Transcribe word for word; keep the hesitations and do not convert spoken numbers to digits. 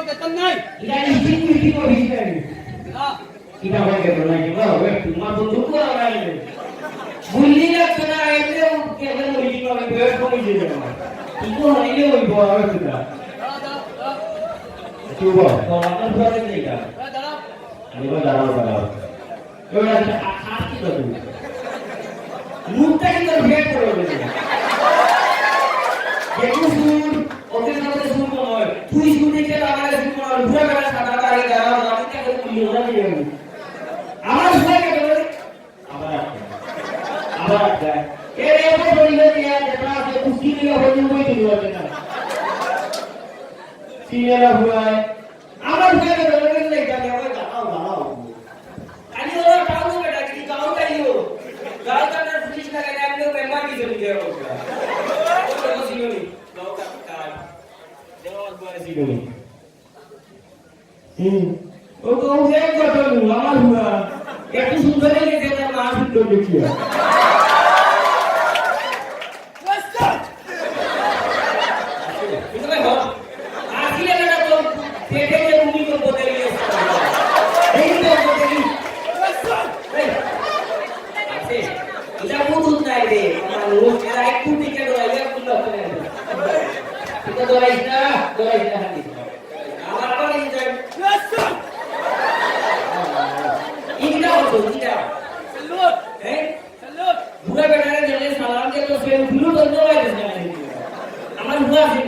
বেতন নাই। ইটা লিখিত লিখিত অফিস নাই। না। ইটা হয় বেতন নাই, কিবা হবে? তোমার বন্ধু তো আর নাই। বুঝলি না তো না, এমনি ও কেমন অইলি না, আমি বয়স কমে দিয়ে যাবো। কি তো হইলে ওই বড় হবে তোরা। দাঁড়া, দাঁড়া, দাঁড়া। কি বল? তো আপনার ঘরে নেই এটা। দাঁড়া, দাঁড়া। আমি বল, দাঁড়াও, দাঁড়াও। এবার একটা আ-, আ-, কি করবি? মুখটা কিন্তু ভেঙে পড়ে রয়েছে। দেখু সুর, ওকে সাথে সুর মনে হয়। তুই সুর দিতে লাগালে সুর মনে হয়। বুড়া বেটা সাদা তারে দাঁড়াও, দাঁড়াও, তাকে তুই ওটা দিয়ে দেবো। আমার সবাইকে বলে, আবার আসবে। আবার আসবে। এর এরপর বললে যে, আর যেটা আছে, কুস্তি নিয়ে হবে, মুম্বাই চলে যাবে না। সিরিয়াল অফ হুয়া। আমার সবাইকে বলে, "এই জায়গায় আমার দাঁড়াও, দাঁড়াও।" খালি ওরা পাগল বেটা, কি গাঁও তাইও। গাঁও তার পুলিশ লাগে না, এমনি মেম্বার কি জমি দেওয়া হোক। ওই তো সিলোনি, গাঁও কার, কার। দেওয়া হোক, বলে সিলোনি। হুম। ও তো ও এক কথা বলল, আমার হুয়া। এত সুন্দর হয়ে গেছে, তার মা সুন্দর দেখিয়া। কিন্তু ভাই, বল, আসলে বেটা তো পেটে যে ভূমিকম্প দেখলি, এই তো দেখলি। এই, আছে। এটা বুঝুন নাই রে, মানুষ, এরা একটু দিকে ডরাইলে একটু লক্ষ্য নেই। এটা ডরাইস না, ডরাইস না, হাতি। আমার আবার এই যায়। ইটা হতো, ইটা। হ্যাঁ? বুড়া বেটারে দেখলে সালাম দিয়ে তো সে উঠলো, ধন্যবাদ জানাই। আমার বুয়া আছে,